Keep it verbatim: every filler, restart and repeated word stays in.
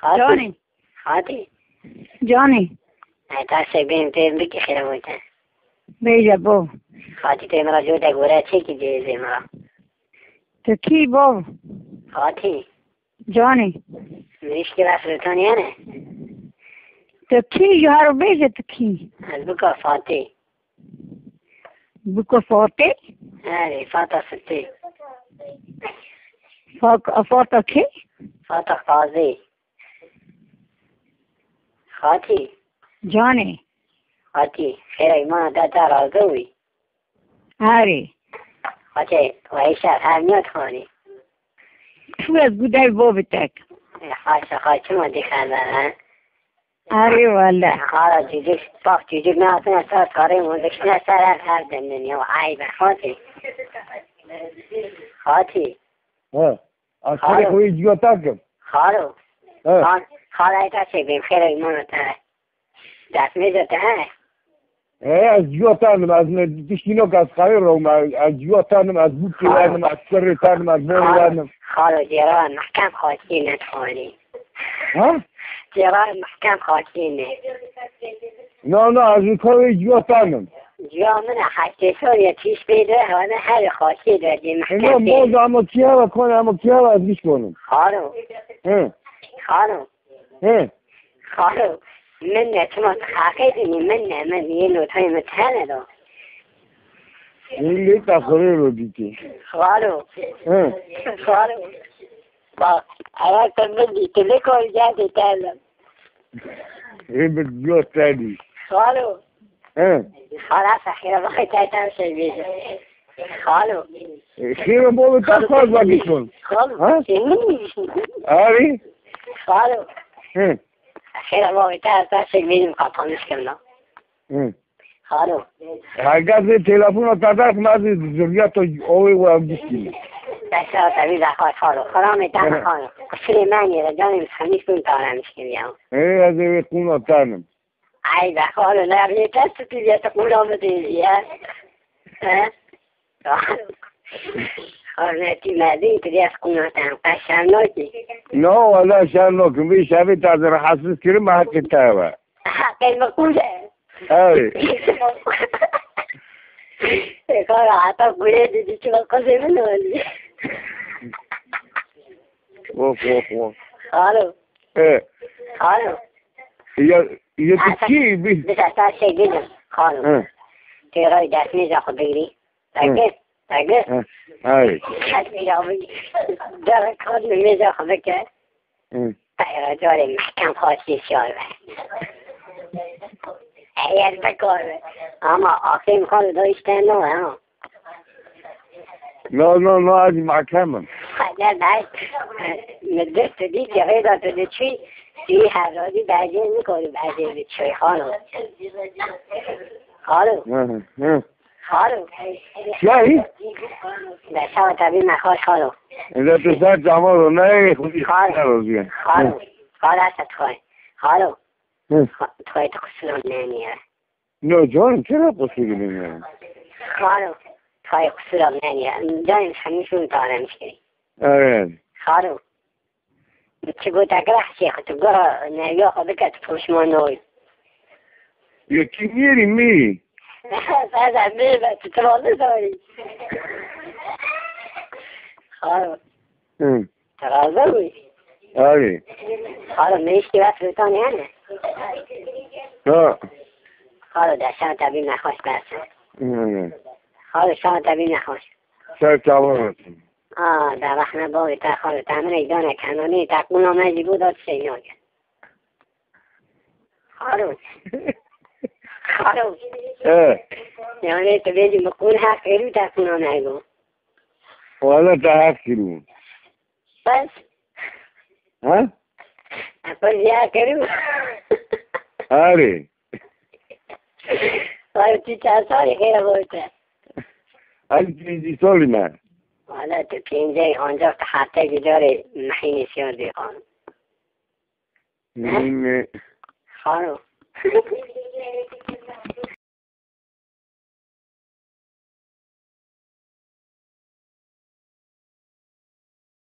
Hatî. Canê. Hatî. Canê. Ay, ta se bên pê bikî xêra wete. Bêje bo. Hatî, tê mira cû de gore çekî dê zê mira. Tu kî bo? Hatî. Canê. Mirîşkê ve Sultan yani. Tu kî ji haro bêje tu kî? Ez bika Fatê. Biko Fatê? Erê, Fata Sitê. Fak-, Fata kê? Fata Qazê. Xatî. Canê. Xatî, xêra îmana te, te razî wî? Erê. Xatê, wayî şer, her niya dixwanî. Tu ez guday bo bitek. E, haşa, xatî, çima dixeme, he? Erê wele. Xala cicik, bak cicik ne hatine ser karê muzikine ser her her dinin ya, aybe, xatî. Xatî. He. Ez Xalo. Xalê xwe yê ciya te kim. Xalo. He. Xal-, xalay te çêbêm, xêra îmana te. Destmêza te hene? He, ez ciya te nim, ez ne tiştî nok, ez xalê rewme, ez ciya te nim, ez bûkê Xalo. Wenim, ez kirrê te nim, ez borê Xalo. Wenim. Xalo, cêra mehkem xakî ne dixwanî. Ha? Cêra mehkem xakî ne. Na, na, ez û ka wê ciya te nim. Ciya min e, heştê sal ye, tîş pê de, hane her xakî de, dê mehkem Eno, pê. Moz ama kiyava, kon ama kiyava, ez giş konim. Xalo. He. Xalo. He. Xalo. Min ne, çima tu xaqê dinî, min ne, min yê notayê min tene do. Millet axırı rodiki. Xalo. He. Xalo. Bak, eğer sen min dî, tu ne koyacaksın, tane. Ê bi diyo te dî. Xalo. He. Xala, xêra, bak, te, te, şey, bêje. Xalo. E, xêra, baba, te xaz vakit kon. Xalo. Ha? Senin. Abi. Xalo. He. Xêra, baba, te, te, şey, benim kapanış kırma. He. Xalo. Herkes de telefona te dest, me de zurriya to, o, o, gitti. Te sağ ol, tabii, daha xalo. Xalo, me tane, he, xalo. Kusure mani, re canım, sen hiç bunu tane, şey, ya. E, ez ê wê qûna te nim. Ay be, xalo, ne yapayım, ters tutuyor, ya, te qûna mı değil, ya? He? Xalo, ne ti merdin, tu diye qûna te, qeşem nakî. No, wala şer nakim. Vê şevê te ez rahatsız kirim, me heqê te ve. Heqê me qûl e. Ew. Xalo, heta qûlê didî, çima qizê min olî. Of, of, of. Xalo. E. Xalo. Ya, ya tu kî bi? Bisa ta şey dedim, xalo. He. Tê rayî destmêza xwe bigirî. He. Dagir, dagir. He. Ay. Destmêza xwe bigirî. Dere kar nimêza xwe bike. Hı. Teyra carê mehkem xaçî şar be. Eyer bikar be. Ama axê xal da işte ne ha. No, no, no, ez mahkem im. Ne, ne. Mi dest dî ki rêda tu diçî, tu herradî bejê nikori bejê diçî xalo. Xalo. Hı, hı, hı. Xalo. Çiyayî? Be, sawa te bî me xweş, xalo. Ênde tu ser çavan ro neyê, xwedî Xalo. Xalo. Xalo, esta tu xwe. Xalo. Hı. Xwe, tu xwe tu qusura neniye. No, canım, çira qusuru neniye? Xalo. Tu xwe qusura neniye. Canım, sen misin tanem şey? Evet. Xalo. Çi gote kira hesê xwe, tu gora neviya xwe bike, tu poşman nabî. Yekî nêrî mî? Seze mî be, tu tima nizanî. Xalo. Hı. Tu razî bûyî? Arê. Xalo, mirîşkî ve Sultan yani. Ha. Xalo, de şan te bî nexweş bersin. Hı. Xalo, şan te bî nexweş. Ser çavan olsun. A, de rehme bavê te, xalo, te min ê dane kenanê, te qûna me jî bû da tu şey nake. Xalo. Xalo. He. Yani tu bêjî min qûn heq kir û te qûna me bû. Wala te heq kir û. Bes. Ha? Qûn ya kir û. Arê. Ay, tu çar salî xêra bo te. Ay, pêncî salî me. Wala tu pêncî, ancak tu hafte gidarê mehînê siyar dê xan. Mehînê. Xalo.